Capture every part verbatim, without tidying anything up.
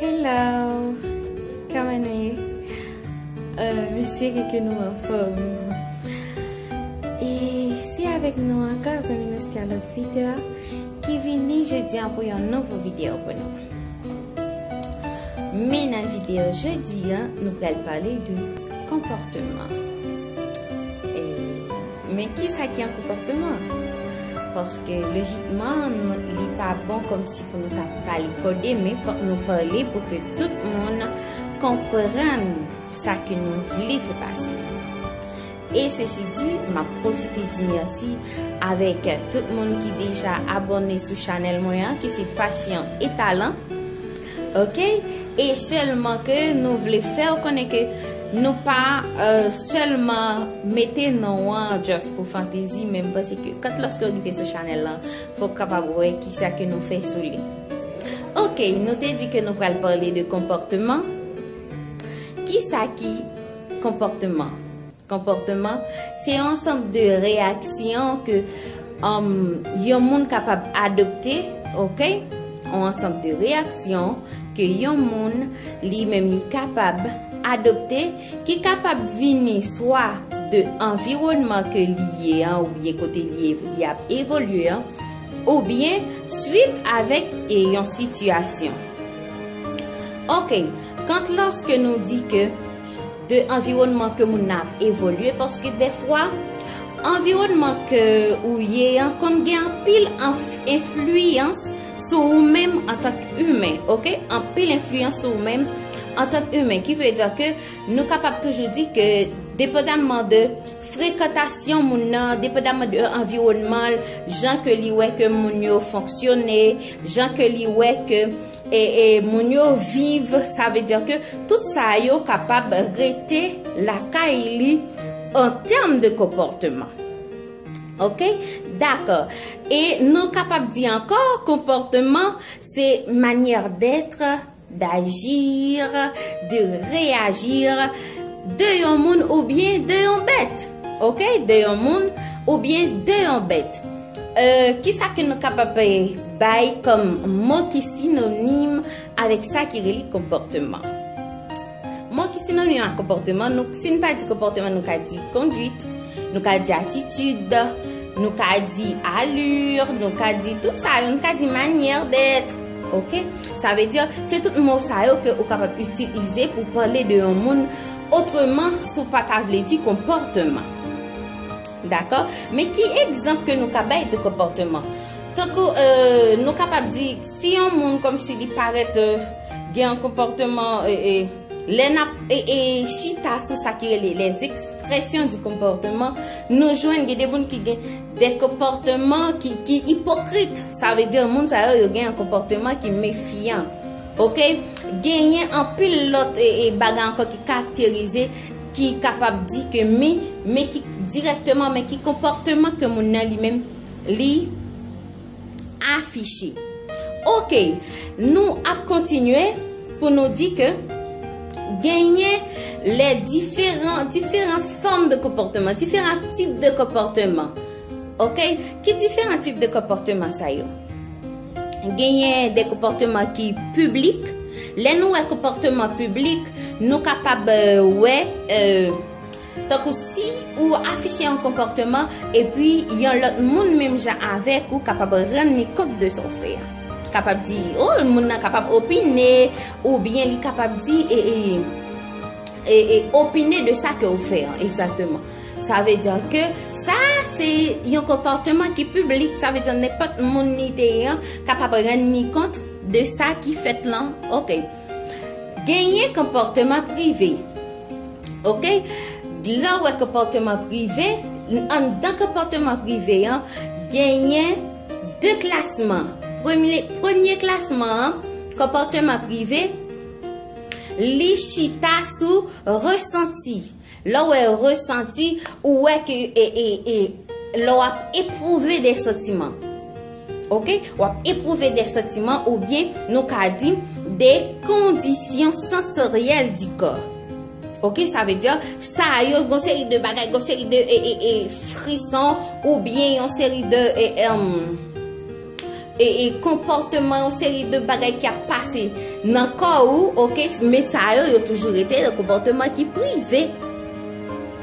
Hello! Kòman nou ye? Euh, m espere ke nou anfòm. E se avèk nou ankò, zanmi nou Stella Peter, ki vini jodi an pou yon nouvo videyo pou nou. Men nan videyo jodi an, nou pral pale de konpòteman. E, men kisa ki yon konpòteman? Paske lojikman, nou, li pa bon kòmsi pou nou ta pale kòde, men fòk nou pale pou ke tout moun konprann sa ke nou vle fè pase. E sesi di, m ap pwofite di mèsi avèk tout moun ki deja abòne sou chanèl mwen an, ki se Pasyan e Talan. Oke? E sèlman ke nou vle fè w konnen ke nou pa, euh, sèlman mete non an just pou fantezi, men m panse ke kan lòske w rive sou chanèl lan, fò w kapab wè kisa ke nou fè sou li. Oke, nou te di ke nou pral pale de konpòteman. Kisa ki konpòteman? Konpòteman, se yon ansanm de reyaksyon ke, um, yon moun kapab adopte, oke? Yon ansanm de reyaksyon ke yon moun li menm li kapab adopte, ki kapab vini swa de anviwònman ke li ye an, oubyen kote li, li ap evolye an, oubyen swit avèk, e, yon sitiyasyon. Oke, kan lòske nou di ke de anviwònman ke moun nan ap evolye, paske dèfwa, anviwònman ke ou ye an konn gen anpil anf-, enfliyans sou ou menm antank imen, oke? Anpil enfliyans sou ou menm antank imen, ki vle di ke nou kapab toujou di ke depandaman de frekantasyon moun nan, depandaman de anviwònman l, jan ke li wè ke moun yo fonksyone, jan ke li wè ke e, e, moun yo viv, sa vle di ke tout sa yo kapab rete lakay li an tèm de konpòteman. Oke? Dakò. E nou kapab di ankò, konpòteman, se manyè d'être, d'agir, de réagir de yon moun oubyen de yon bèt. Oke? De yon moun oubyen de yon bèt. Euh, kisa ke nou kapab, eh, bay kòm mo ki sinonim avèk sa ki rele konpòteman? Mo ki sinonim ak konpòteman, nou, si n pa di konpòteman, nou ka di kondwit, nou ka di atitid, nou ka di alur, nou ka di tout sa yo, nou ka di manyè d'être. Oke? Sa vle di, se tout mo sa yo ke ou kapab itilize pou pale de yon moun. Otreman, si w pa ta vle di konpòteman. Dakò? Men ki egzanp ke nou ka bay de konpòteman? Tankou, euh, nou kapab di, si yon moun kòmsi li parèt, euh, gen yon konpòteman, e, e, lè n ap, e, e, chita sou sa ki rele les expressions du comportement, nou jwenn gen de moun ki gen de konpòteman ki, ki ipokrit. Sa vle di, moun sa yo, yo gen yon konpòteman ki mefyan. Oke? Genyen anpil lòt, e, e, bagay ankò ki karakterize, ki kapab di ke men, men ki dirèkteman, men ki konpòteman ke moun nan li menm, li afiche. Oke, nou ap kontinye pou nou di ke genyen les différents, différentes formes de comportement, différents types de comportement. Oke, ki diferan tip de konpòteman sa yo? Genyen de konpòteman ki piblik. Lè nou wè konpòteman piblik, nou kapab, euh, wè, euh, tankou si ou afiche yon konpòteman, epi yon lòt moun menm jan avèk ou kapab rann li kont de sa w fè a. Kapab di, oh, moun nan kapab opine, oubyen li kapab di, e, e, e, e opine de sa ke w fè an, egzakteman. Sa vle di ke sa se yon konpòteman ki piblik, sa vle di nenpòt moun li te ye an kapab rann li kont de sa ki fèt lan. Oke. Genyen konpòteman prive. Oke? Lè w wè konpòteman prive, anndan konpòteman prive an, genyen de klasman. Premye, premye klasman an, konpòteman prive, li chita sou resanti. Lè w wè resanti, ou wè ke, e, e, e, lè w ap epwouve de santiman. Oke? W ap epwouve de santiman oubyen nou ka di de kondisyon sansoryèl di kò. Oke? Sa vle di, sa yo, gon seri de bagay, gon seri de, e, e, e, frison oubyen yon seri de, e, em, e, e konpòteman, yon seri de bagay ki ap pase nan kò ou, oke, men sa yo, yo toujou rete de konpòteman ki prive.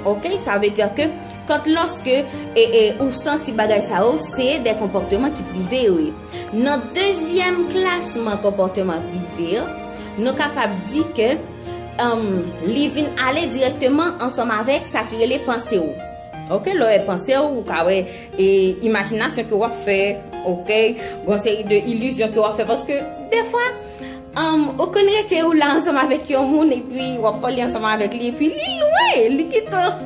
Oke, sa vle di ke quand lorsque e, e, ou santi bagay sa yo, se de konpòteman ki prive yo ye. Nan dezyèm klasman konpòteman prive yo, nou kapab di ke um, li vin ale dirèkteman ansanm avèk sa ki rele panse w. Oke, lè w wè panse w, ou ka wè e, imajinasyon ke w ap fè, oke, yon seri de ilizyon ke w ap fè, paske defwa, um, ou konn rete ou la ansanm avèk yon moun, epi w ap pale ansanm avèk li, epi li lwen, li gentan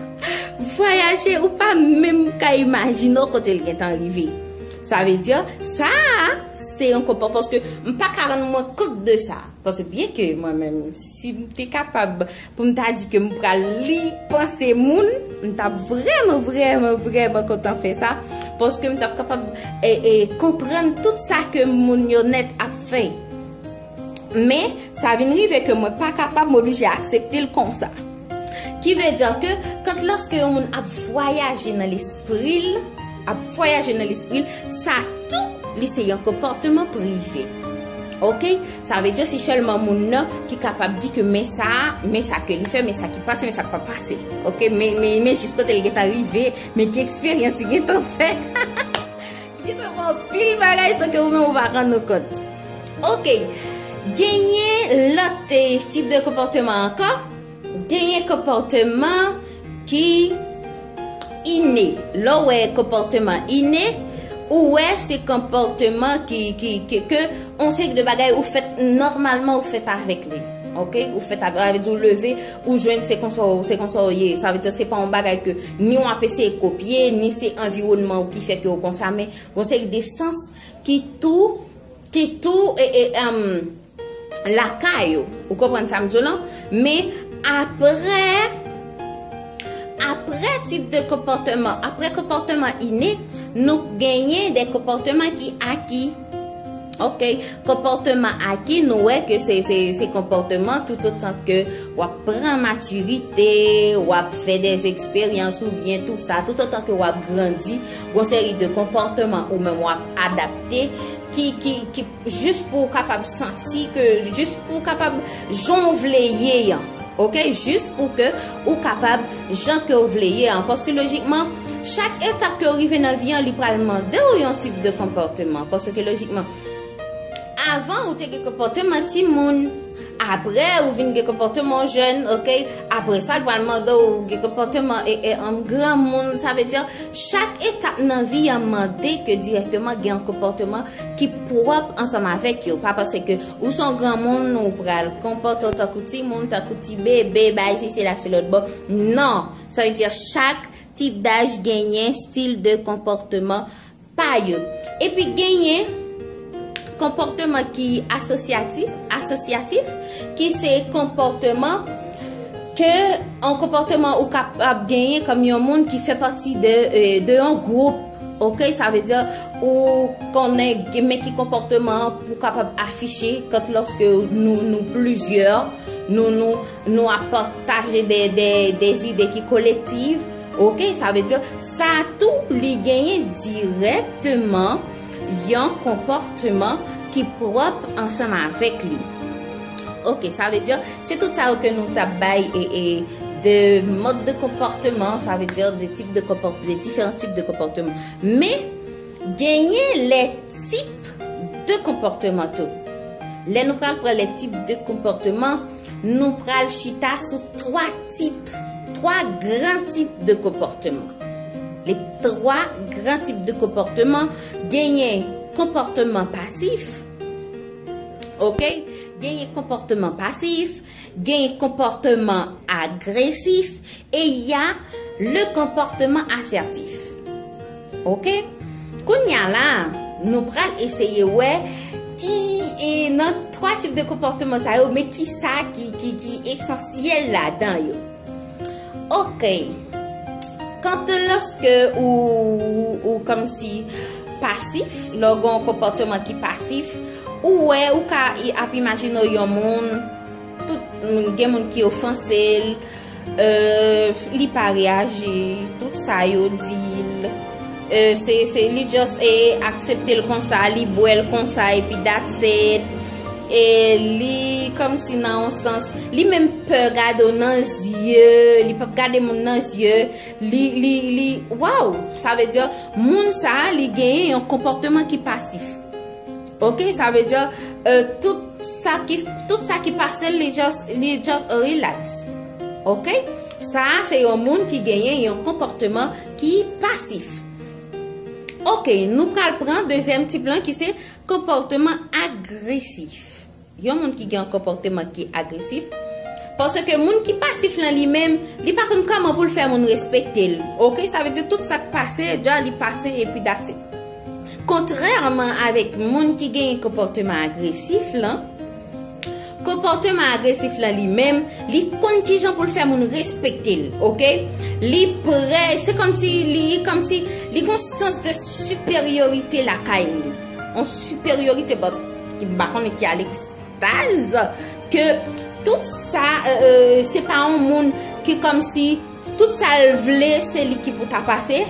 vwayaje, ou pa menm ka imajine w kote l gentan rive. Sa vle di, sa a, se yon konpò, paske m pa ka rann mwen kont de sa. Paske byen ke mwen menm, si m te kapab pou m ta di ke m pral li panse moun, m t ap vrèman, vrèman, vrèman kontan fè sa. Paske m t ap kapab e, e, konprann tout sa ke moun yo nèt ap fè. Men, sa vin rive ke mwen pa kapab, m oblije aksepte l konsa. Ki vle di ke, quand lorsque yon moun ap vwayaje nan lespri l, ap vwayaje nan lespri l, sa tou, li se yon konpòteman prive. Oke? Sa vle di se sèlman moun nan ki kapab di ke men sa, men sa ke li fè, men sa ki pase, men sa k pa pase. Oke? Men, men, men jis kote l gentan rive, men ki eksperyans li gentan fè. Li gentan fè anpil bagay san ke ou menm ou pa rann ou kont. Oke. Genyen lòt, eh, tip de konpòteman ankò. Genyen konpòteman ki ine. Lè w wè konpòteman ine, ou wè se konpòteman ki, ki, ki, ke on seri de bagay ou fèt nòmalman, ou fèt avèk li. Oke? Ou fèt avèk, sa vle di ou leve, ou jwenn se konsa, se konsa ou ye. Sa vle di se pa yon bagay ke ni w ap eseye kopye, ni se anviwònman ou ki fè ke ou konsa, men yon seri de sans ki tou, ki tou, e, e, em, lakay ou. Ou konprann sa m di w lan? Men apre, apre tip de konpòteman, apre konpòteman ine, nou genyen de konpòteman ki aki. Oke, konpòteman aki, nou wè ke se, se, se konpòteman tout otan ke w ap pran matirite, w ap fè de eksperyans oubyen tou sa, tout otan ke w ap grandi, gon seri de konpòteman ou menm w ap adapte ki, ki, ki jis pou w kapab santi ke, jis pou w kapab jan w vle ye an. Oke, jis pou ke ou kapab jan ke w vle ye an. Paske lojikman, chak etap ke w rive nan vi an, li pral mande w yon tip de konpòteman. Paske lojikman, avan ou te gen konpòteman timoun, apre ou vin gen konpòteman jèn, oke, apre sa l pral mande w gen konpòteman e, e, an granmoun. Sa vle di, chak etap nan vi an mande ke dirèkteman gen yon konpòteman ki pwòp ansanm avèk yo. Pa panse ke ou se yon granmoun, ou pral konpòte w tankou timoun, tankou ti bebe, bay si se la se lòt bò. Non, sa vle di chak tip daj genyen stil de konpòteman pa yo. Epi genyen konpòteman ki asosyatif, asosyatif, ki se konpòteman ke, yon konpòteman ou kapab genyen kòm yon moun ki fè pati de, eh, de yon gwoup. Oke, sa vle di ou konnen gen men ki konpòteman pou kapab afiche quand lorsque nou, nou plizyè, nou, nou, nou ap pataje de, de, de zide ki kolektiv. Oke, sa vle di sa tou li genyen dirèkteman yon konpòteman ki pwòp ansanm avèk li. Oke, sa vle di se tout sa yo ke nou t ap bay e, e de mòd de konpòteman, sa vle di de tip de konpòt-, de diferan tip de konpòteman. Men genyen lè tip de konpòteman tou. Lè nou pral pran lè tip de konpòteman, nou pral chita sou twa tip, twa gran tip de konpòteman. Les trois grands types de comportement, genyen konpòteman pasif, oke? Genyen konpòteman pasif, genyen konpòteman agresif, e y a le comportement assertif. Oke? Kounye a la, nou pral eseye wè ki, e, nan twa tip de konpòteman sa yo, men ki sa ki, ki, ki esansyèl ladan yo. Oke. Quand lorsque ou, ou kòmsi pasif, lè w gen yon konpòteman ki pasif, ou wè, ou ka i-, ap imajine w yon moun, tout, gen moun ki ofanse l, euh, li pa reyaji, tout sa yo di l, E, se, se, li just e, aksepte l konsa, li bwè l konsa, epi that's it. E li kòmsi nan yon sans, li menm pè gade w nan zye, li p ap gade moun nan zye, li, li, li, waw, sa vle di, moun sa a, li genyen yon konpòteman ki pasif. Ok, sa vle di, e, tout sa ki, tout sa ki pase l, li just, li just relax. Ok? Sa a se yon moun ki genyen yon konpòteman ki pasif. Ok, nou pral pran dezyèm tip lan ki se konpòteman agresif. Yon moun ki gen yon konpòteman ki agresif. Paske moun ki pasif lan li menm, li pa konn kòman pou l fè moun respekte l. Ok, sa vle di tout sa k pase, dja li pase epi that's it. Kontrèman avèk moun ki gen konpòteman agresif lan, konpòteman agresif lan li menm, li konn kijan pou l fè moun respekte l, ok? Li prè, se kòmsi, li, kòmsi, li gon sans de siperyorite lakay li. Yon siperyorite, but, ki m pa konnen ki a lekstaz, ke tout sa, e, e, se pa yon moun ki kòmsi, tout sa l vle, se li ki pou ta pase.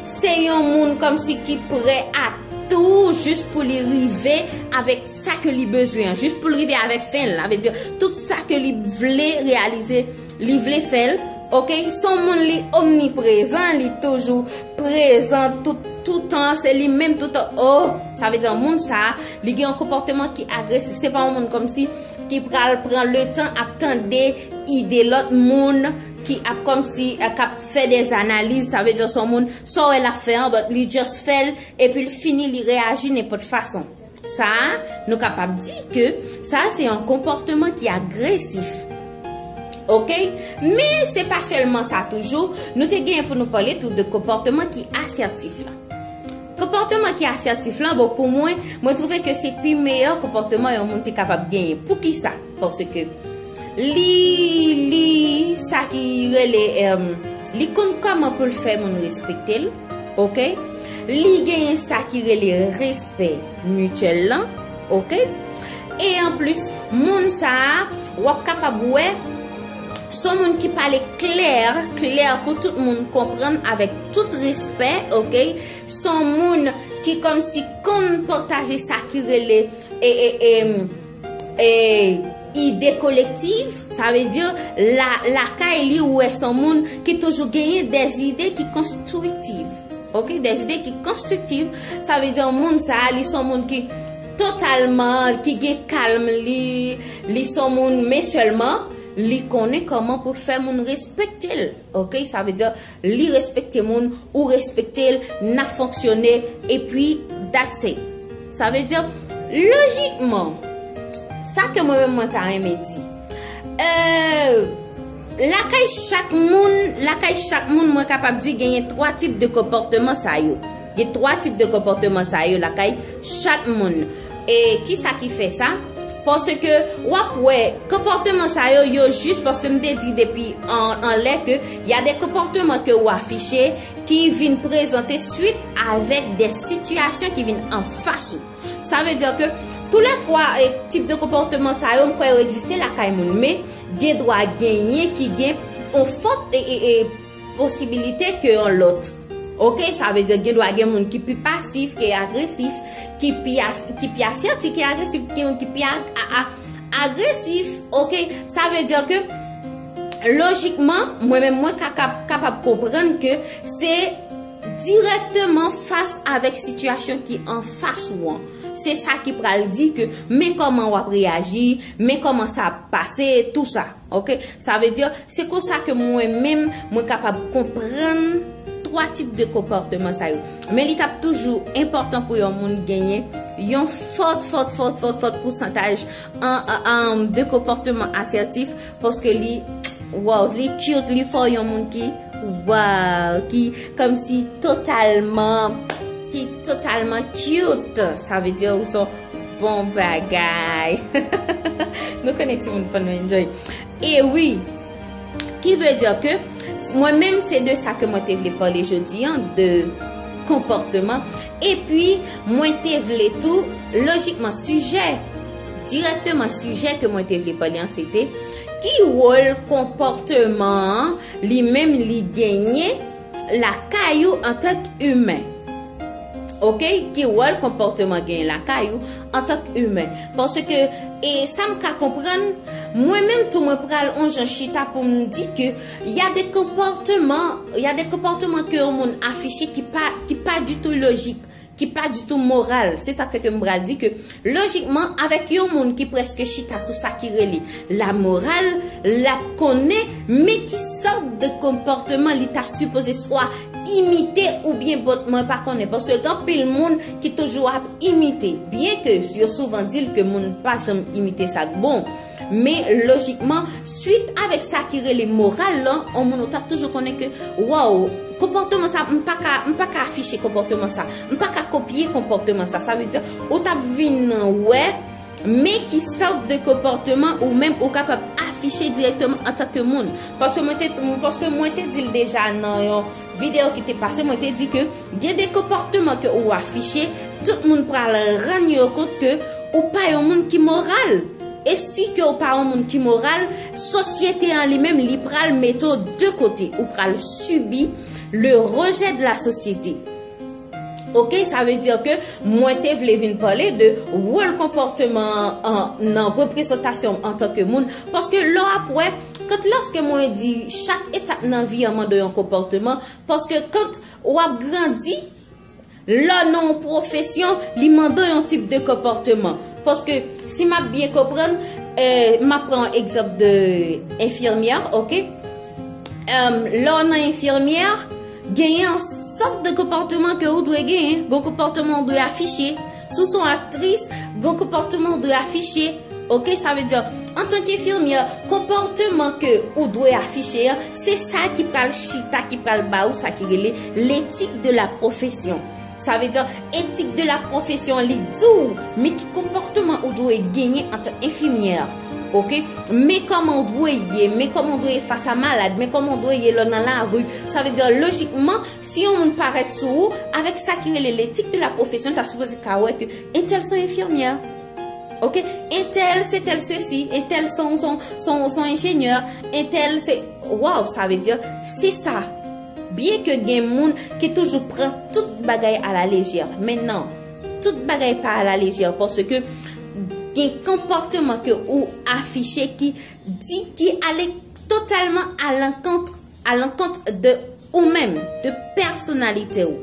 Se yon moun kòmsi ki prè a tou jis pou li rive avèk sa ke li bezwen an, jis pou l rive avèk fen l. Sa vle di, tout sa ke li vle reyalize, li vle fè l. Ok? Se yon moun li omniprezan, li toujou prezan tout, toutan, se li menm toutan. Oh, sa vle di, moun sa a, li gen yon konpòteman ki agresif. Se pa yon moun kòmsi ki pral pran letan ap tande ide lòt moun, ki ap kòmsi, e, k ap fè de analiz, sa vle di se yon moun, sa w wè l ap fè an, but li just fè l, epi l fini, li reyaji nenpòt fason. Sa a, nou kapab di ke sa a se yon konpòteman ki agresif. Ok? Men se pa sèlman sa toujou, nou te genyen pou nou pale tou de konpòteman ki asètif la. Konpòteman ki asètif lan, bon, pou mwen, mwen twouve ke se pi meyè konpòteman yon moun te kapab genyen. Poukisa? Paske li, li, sa ki rele, em, li konn kòman pou l fè moun respekte l, ok? Li genyen sa ki rele respè mityèl lan, ok? E anplis, moun sa a, w ap kapab wè, se yon moun ki pale klè, klè pou tout moun konprann avèk tout respè, ok? Se yon moun ki kòmsi konn pataje sa ki rele, e, e, e, e, ide kolektif, sa vle di, la, lakay li, ou wè se yon moun ki toujou genyen de ide ki konstriktif. Ok, de ide ki konstriktif, sa vle di, yon moun sa a, li se yon moun ki totalman, ki gen kalm li, li se yon moun, men sèlman, li konnen kòman pou fè moun respekte l. Ok, sa vle di, li respekte moun, ou respekte l, n ap fonksyone, epi that's it. Sa vle di, lojikman, sa ke mwen menm mwen ta renmen di, e, lakay chak moun, lakay chak moun, mwen kapab di genyen twa tip de konpòteman sa yo. Gen twa tip de konpòteman sa yo lakay chak moun. E kisa ki fè sa? Paske w ap wè, konpòteman sa yo, yo jis paske m te di depi an, anlè ke y a de konpòteman ke ou afiche ki vin prezante swit avèk de sitiyasyon ki vin anfas ou. Sa vle di ke tou le twa, e, tip de konpòteman sa yo, m kwè yo egziste lakay moun, men gen dwa genyen ki gen yon fòt, e, e, e, posibilite ke yon lòt. Ok, sa vle di gen dwa gen moun ki pi pasif ke agresif, ki pi as-, ki pi asètif ke agresif, gen moun ki pi ag-, a-, a-, agresif. Ok, sa vle di ke lojikman, mwen menm mwen ka, ka, kapab konprann ke se dirèkteman fas avèk sitiyasyon ki anfas ou an. Se sa ki pral di ke men kòman w ap reyaji, men kòman sa ap pase, tou sa. Ok? Sa vle di, se konsa ke mwen menm, mwen kapab konprann twa tip de konpòteman sa yo. Men li t ap toujou enpòtan pou yon moun genyen yon fòt, fòt, fòt, fòt, fòt pousantaj an, an, an de konpòteman asètif, paske li, wow, li cute, li fè w yon moun ki, wow, ki kòmsi totalman, ki totalman cute. Sa vle di ou se yon bon bagay. Nou konnen timoun fò nou enjoy. E wi, ki vle di ke mwen menm se de sa ke mwen te vle pale jodi an, de konpòteman. Epi, mwen te vle tou, lojikman, sijè, dirèkteman sijè ke mwen te vle pale an, se te ki wòl konpòteman an li menm li genyen lakay ou antank imen. Ok, ki wòl konpòteman genyen lakay ou antank imen? Paske, e sa m ka konprann, mwen menm tou mwen pral on jan chita pou m di ke y a de konpòteman, y a de konpòteman ke yon moun afiche ki pa, ki pa ditou lojik, ki pa ditou moral. Se sa k fè ke m pral di ke lojikman, avèk yon moun ki prèske chita sou sa ki rele lamoral, l ap konnen men ki sòt de konpòteman li ta sipoze swa imite oubyen bòt, mwen pa konnen. Paske gen anpil moun ki toujou ap imite, byen ke yo souvan di l ke moun pa janm imite sa k bon. Men lojikman, swit avèk sa ki rele moral lan, on moun ou t ap toujou konnen ke, waw, konpòteman sa, m pa ka, m pa ka afiche konpòteman sa, m pa ka kopye konpòteman sa. Sa vle di, ou t ap vin wè men ki sòt de konpòteman ou menm ou kapab afiche dirèkteman antanke moun. Paske mwen te, paske mwen te di l deja nan yon videyo ki te pase, mwen te di ke gen de konpòteman ke ou afiche, tout moun pral rann yo kont ke ou pa yon moun ki moral. E si ke ou pa yon moun ki moral, sosyete an li menm, li pral mete w de kote, ou pral sibi le rejet de la société. Ok, sa vle di ke mwen te vle vin pale de wòl konpòteman an nan reprezantasyon m antanke moun, paske lè w ap wè, kant lòske mwen di chak etap nan vi an mande yon konpòteman, paske kant w ap grandi, lè w nan yon pwofesyon, li mande yon tip de konpòteman. Paske si m ap byen konprann, eh, m ap pran yon egzanp de enfimyè, ok? Em, lè w nan enfimyè, genyen yon sòt de konpòteman ke ou dwe genyen, gon konpòteman ou dwe afiche. Si w se yon aktris, gon konpòteman ou dwe afiche. Ok, sa vle di, antanke enfimyè, konpòteman ke ou dwe afiche an, se sa ki pral chita, ki pral ba ou sa ki rele l'éthique de la profession. Sa vle di, etik de la pwofesyon li di w men ki konpòteman ou dwe genyen antan enfimyè. Ok? Men kòman w dwe ye, men kòman w dwe ye fas a malad, men kòman w dwe ye lè w nan lari. Sa vle di, lojikman, si yon moun parèt sou ou, avèk sa ki rele l'éthique de la profession, l ta sipoze ka wè ke entèl se yon enfimyè. Ok? Entèl se tèl sesi, entèl se yon, se yon, se yon, se yon enjenyè, entèl se, waw, sa vle di, se sa. Byen ke gen moun ki toujou pran tout bagay a la lejè, men non, tout bagay pa a la lejè, paske gen konpòteman ke ou afiche ki di, ki ale totalman a lankont, a lankont de ou menm, de pèsonalite w.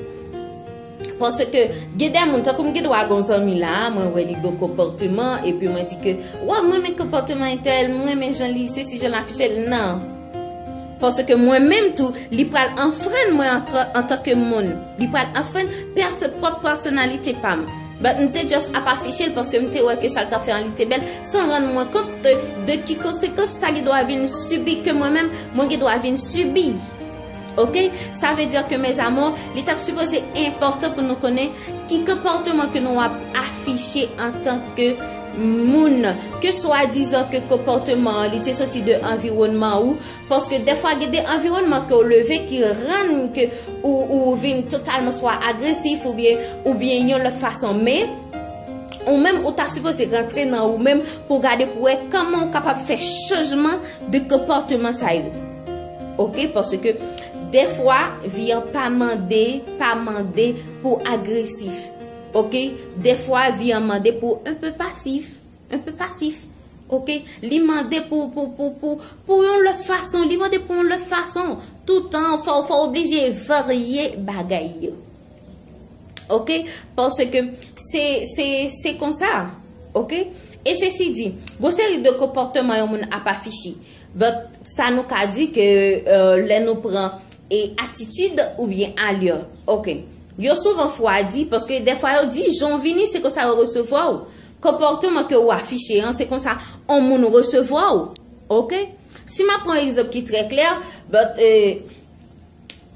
Paske gen de moun, tankou m gen dwa gen yon zanmi la, mwen wè li gen konpòteman, epi mwen di ke, wa, mwen renmen konpòteman entèl, mwen renmen jan li, sesi, jan l afiche l, non. Paske mwen menm tou, li pral anfrenn mwen antre, antanke moun. Li pral anfrenn pèso-, pwòp pèsonalite pa m. But m te just ap afiche l paske m te wè ke sa l t ap fè an li te bèl, san rann mwen kont de, de ki konsekans sa gen dwa vin sibi ke mwen menm, mwen gen dwa vin sibi. Ok? Sa vle di ke, mes amours, li t ap sipoze enpòtan pou nou konnen ki konpòteman ke nou ap afiche antanke moun. Ke swadizan ke konpòteman an, li te soti de anviwònman ou, paske dèfwa gen de anviwònman ke w leve ki rann ke ou, ou vin totalman swa agresif oubyen, oubyen yon lòt fason. Men, ou menm, ou ta sipoze rantre nan ou menm pou w gade pou w wè kòman w kapab fè chanjman de konpòteman sa yo. Ok? Paske dèfwa, vi an pa mande, pa mande pou w agresif. Ok? Dèfwa, vi an mande pou w un peu passif. Un peu passif. Ok? Li mande pou, pou, pou, pou, pou yon lòt fason. Li mande pou yon lòt fason. Toutan, fò, fò w oblije varye bagay yo. Ok? Paske se, se, se konsa. Ok? E sesi di, gon seri de konpòteman yon moun ap afiche. But sa nou ka di ke, euh, lè nou pran e atitid oubyen alè. Ok. Yo souvan fwadi, paske dèfwa yo di, jan w vini, se konsa yo resevwa w. Konpòteman ke ou afiche an, se konsa on moun resevwa w. Ok? Si m ap pran yon egzanp ki trè klè, but, eh,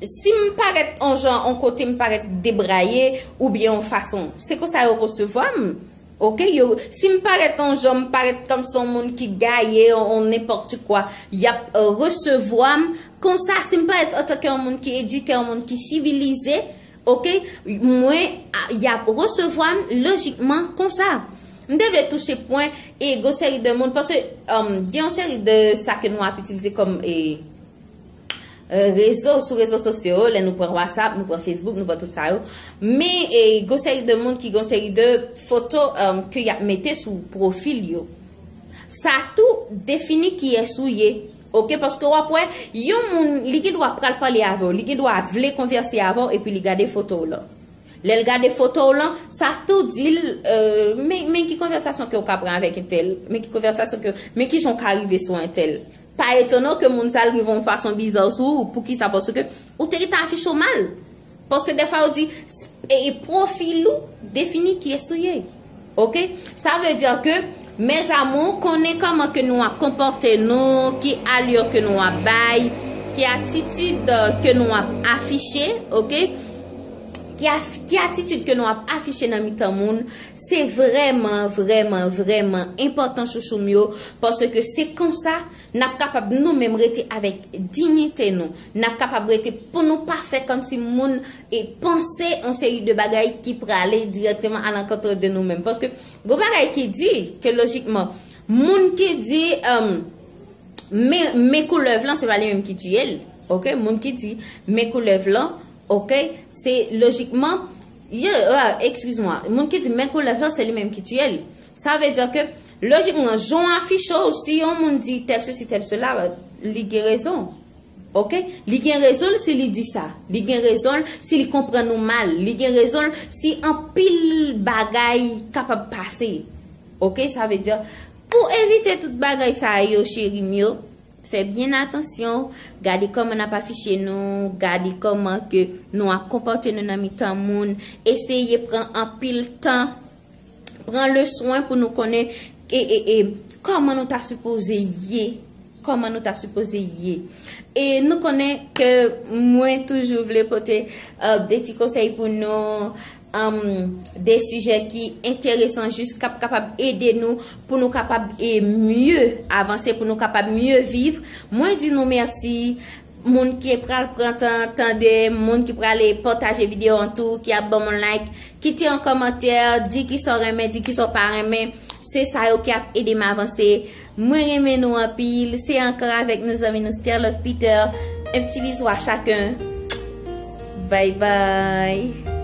si m parèt on jan, on kote m parèt debraye, oubyen on fason, se konsa yo resevwa m. Ok, yo, si m parèt on jan, m parèt kòmsi on moun ki gaye, on, on nenpòt kwa, y ap, euh, resevwa m konsa. Si m parèt antanke yon moun ki edike, yon moun ki sivilize, ok, mwen, a, y ap resevwa m lojikman konsa. M te vle touche pwen, e gon seri de moun, paske, um, gen yon seri de sa ke nou ap itilize kòm, e, rezo, sou rezo sosyo yo, lè nou pran WhatsApp, nou pran Facebook, nou pran tout sa yo. Men e, gon seri de moun ki gon seri de foto um, ke y ap mete sou pwofil yo. Sa tou defini kiyès ou ye. Oke, paske w ap wè, yon moun, li gen dwa pral pale avè w, li gen dwa vle konvèse avè w, epi li gade foto w lan. Lè l gade foto w lan, sa tou di l, euh, men, men ki konvèsasyon ke w ka pran avèk entèl, men ki konvèsasyon ke, men ki jan w ka rive sou entèl. Pa etonan ke moun sa l rive yon fason biza sou ou. Poukisa? Paske ou te gentan afiche w mal. Paske defwa yo di, e, e pwofil ou defini kiyès ou ye. Oke? Sa vle di ke, mes amours, konnen kòman ke nou ap konpòte nou, ki alyo ke nou ap bay, ki atitid ke nou ap afiche, oke? Ki, af, ki atitid ke nou ap afiche nan mitan moun, se vrèman, vrèman, vrèman enpòtan, chouchou m yo, paske se konsa n ap kapab nou menm rete avèk diyite nou, n ap kapab rete pou nou pa fè kòmsi moun e panse yon seri de bagay ki prale dirèkteman alankont de nou menm. Paske gon bagay ki di ke lojikman, moun ki di um, men, men koulèv lan, se pa li menm ki tiye l. Oke? Moun ki di men koulèv lan, oke? Se lojikman, yo, ah, excuse-moi, moun ki di men koulèv lan, se li menm ki tiye l. Sa vle di ke, lojikman, jan w afiche w, si yon moun di tèl sesi, tèl sela, li gen rezon. Oke? Li gen rezon l si li di sa. Li gen rezon l si li konprann ou mal. Li gen rezon l si anpil bagay kapab pase. Oke? Sa vle di, pou evite tout bagay sa yo, cheri m yo, fè byen atansyon, gade kòman n ap afiche nou, gade kòman ke nou ap konpòte nou nan mitan moun, eseye pran anpil tan, pran le swen pou nou konnen e, e, e, kòman nou ta sipoze ye, kòman nou ta sipoze ye. E nou konnen ke mwen toujou vle pote uh, de ti konsèy pou nou, um, de sijè ki enteresan, jis k ap kapab ede nou pou nou kapab e mye avanse, pou nou kapab mye viv. Mwen di nou mèsi, moun ki pral pran tan tande, moun ki prale pataje videyo an tou, ki ap ban mwen like, kite yon kòmantè, di kisa w renmen, di kisa w pa renmen. Se sa yo ki ap ede m avanse. Mwen renmen nou anpil. Se ankò avèk nou zanmi nou Stella Love Peter. Un petit bisou à chacun. Bye bye.